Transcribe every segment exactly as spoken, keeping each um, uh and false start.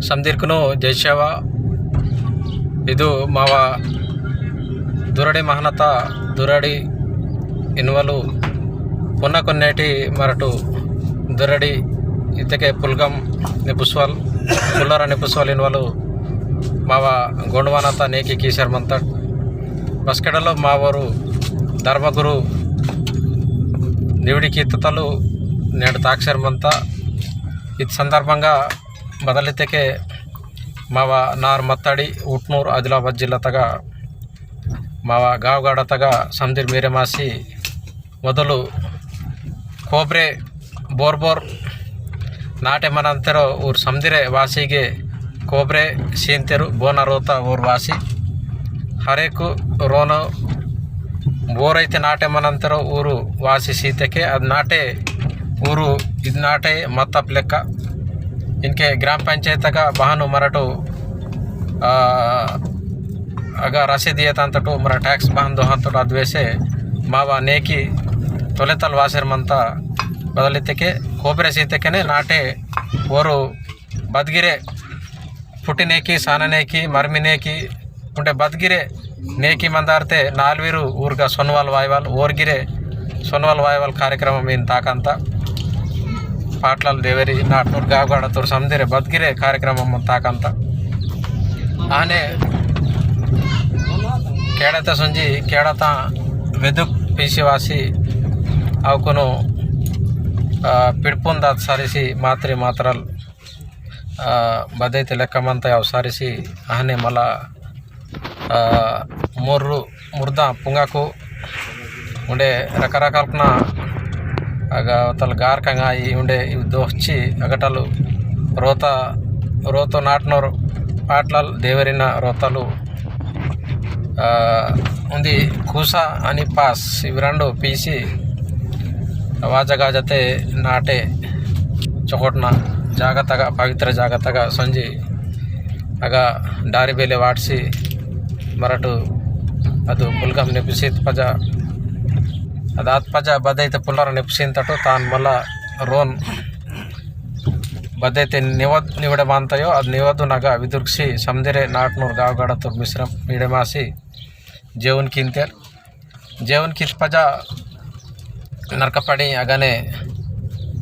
समदीरकुनु जय सेवा। इदु मावा दुरड़ी महनता दुरड़ी इनवलु पुन्ना कोन्नेटी मरटु दुरड़ी इतके पुलगम निपुसवल, पुल्लरा निपुसवल इनवलु मावा गोंडवानता नेकी कीसर मंतट। बसकेडलो मावरु धर्मगुरु निवड़ी कीततलु नेड ताक्सर मंता। इद संदर्भंगा बदलितेके मावा नार मत्ताड़ी उटनूर आदिलाबाद जिल्ला तगा मावा गावगाड़ा तगा समदिर मेरे मासी मोदलु कोब्रे बोर बोर नाटे मनंतेरो ऊर समदिरे वासीगे कोब्रे सींतेरु बोना रोता ऊर वासी हरेकु रोनो बोरैते नाटे मनंतेरो ऊरु वासी सीतेके अद नाटे ऊरु इद नाटे मत्तप लेक्का। इनके ग्राम पंचायत का बहानु मरटो, आ, अगा रसीद येतांतटो मरा tax बहान दोहांतटो अद्वेसे मावा नेकी तोलेतल वासेर मंता बदलितेके कोब्रे सीतेकेने नाटे ओरु बदगिरे पुट्टिनेकी, साननेकी, मरमिनेकी, उंडे बदगिरे नेकी मंदारते नालवीरु ऊर्गा सोनवाल वायवाल, ओरगिरे सोनवाल वायवाल कार्यक्रम मीन ताकंता। पाटलाल देवेरी नाटनूर गावगाड़ा तोर समदिरे बदगिरे कार्यक्रम मन ताकंता। आने केड़ता संजी, केड़ता वेदुक पीसी वासी अवकुनु, आ, पिड़पुन दात सारिसी मातरी मातरल आ, बदैते लेक्का मंता अवसारिसी अहने मला, आ, मुर्रु, मुर्दा पुंगाकु उंडे रकरकालकना अगा तल गार कंगाई उंडे इव दोहची अगटलु रोता, रोतो नाटनोर पाटलाल देवरिना रोतलु आ, उन्दी कूसा अनि पास इव रंडो पीसी वाजा गाजाते नाटे चोकोटना जागातगा, पवित्र जागातगा संजी अगा डारी बेले वाटसी मरटु अदु पुलगम नेपिसीत पजा अदात पजा बदैत पुलर नेपिसीन तटो तान मला रोन बदैत निवद निवड मानतयो अद निवदु नगा विदुर्क्सी समदिरे नाटनूर गावगाड़ा तुर मिश्रम मीडे मासी जेवन किंतेर। जेवन कित पजा नरकपड़ी अगने,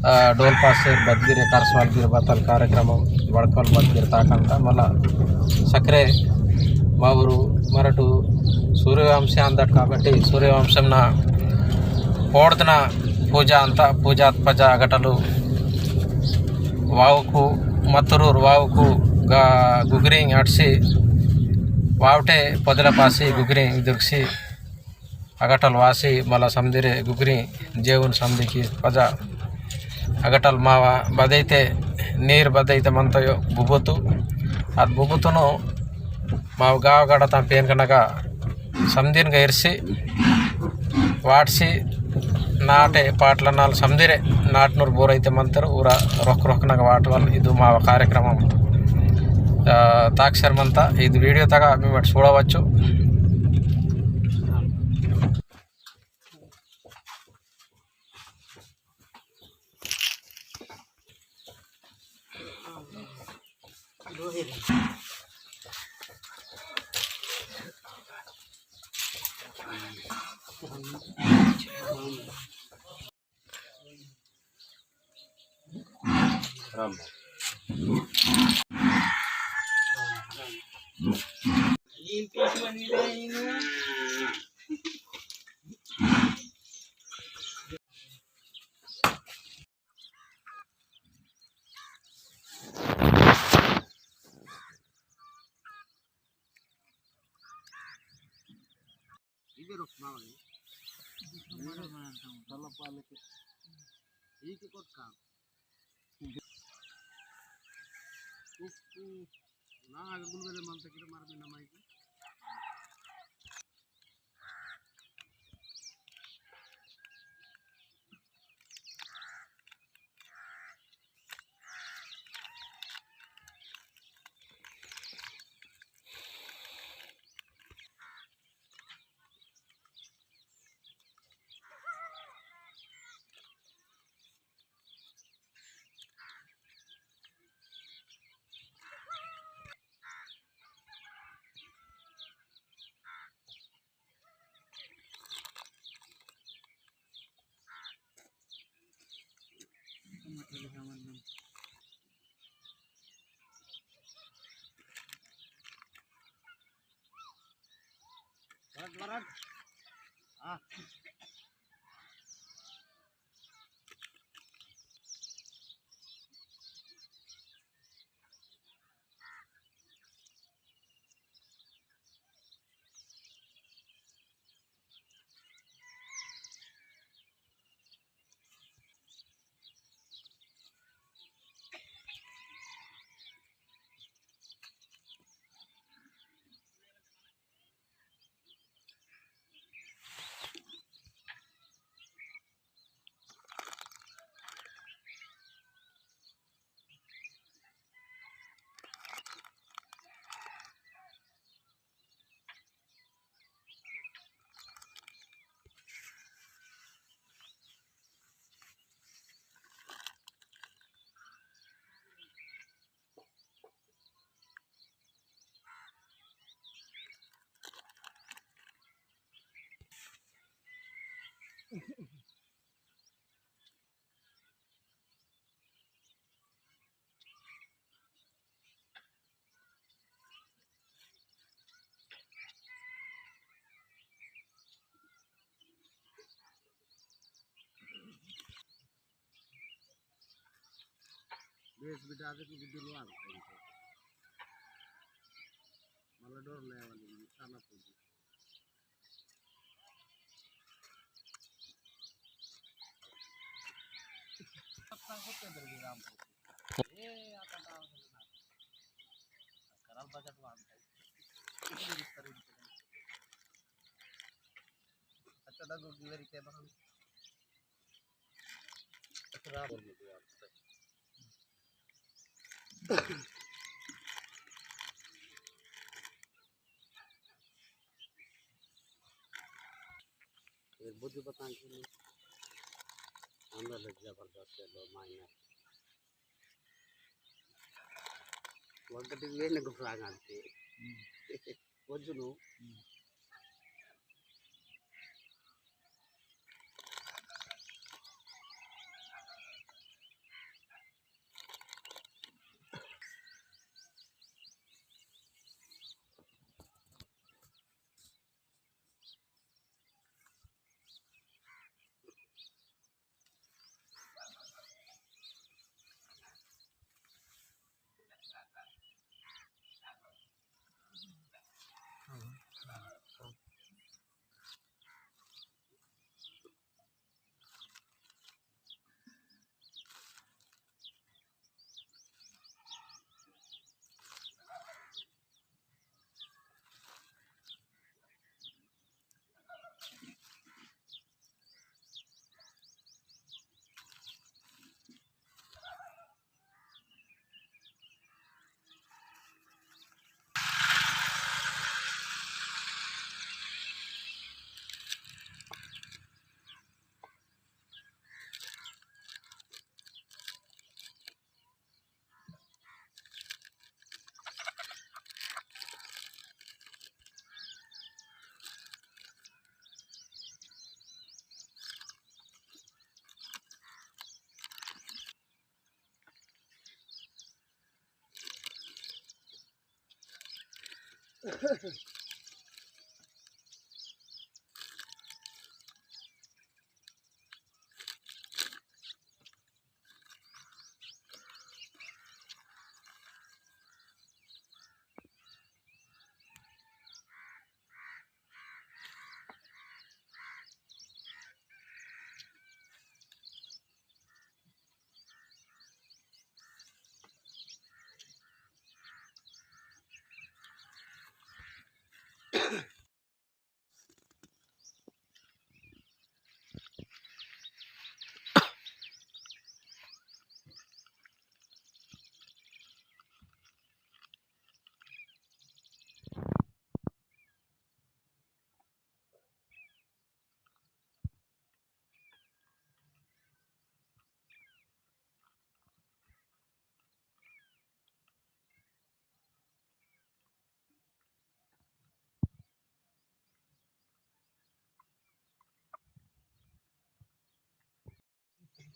आ, डोल पासे बदगिरे कारसवाल गिर बतल कार्यक्रम वड़कल बदगिर ताकंता मला सक्रे मावुरु मरटु सूर्यवंश अंदट काबट्टी सूर्यवंशम ना पोड़दना पूजा अंता। पूजा पजा अगटलु वावकु मत्तुरूर वावकु गा गुगरिंग अटसी वावटे पदला पासी गुगरिंग दुर्गसी अगटल वासी मला समदिरे गुगरिंग जेवन समदिकी पजा अगटल मावा बदैते नीर बदैते मंतयो बुबुतु। अद बुबुतुनु माव गाव गड़ता पेन कनका समदिन गा इरसी वाटसी नाटे पाटला नाल समदिरे नाटनूर बोरैते मंतर उरा रोक रोक नगा वाटवल इदु माव कार्यक्रम। आ, ताक्सर मंता इदु वीडियो तगा मी मट सूडवच्चु। इधर रुक मावली। तलब पाले के। ये के कोट काम। उफ, उफ। ना आगे गुलगुले मानते किधर मार में नमाई की। हाँ। बेस बिटा के तू बिल्कुल वाला। मला डर ले वाली, निशाना पूजी। ए, आता डाल। करल बजट वाला। अच्छा, डगो गिवेरी के बहन। ये बुद्धि बताएं कि नहीं? अंदर लग जबरदस्त है, लो मायने। वगैरह लेने को फ्लाग आते। हम्म। वजुनु। हम्म।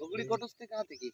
ओगड़ी कोटस ते कहाँ थे की?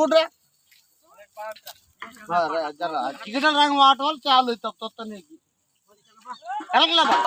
उठ रे। अरे जरा टिकट रंग वाटवाल चालू तब तो तने की। कलक लगा।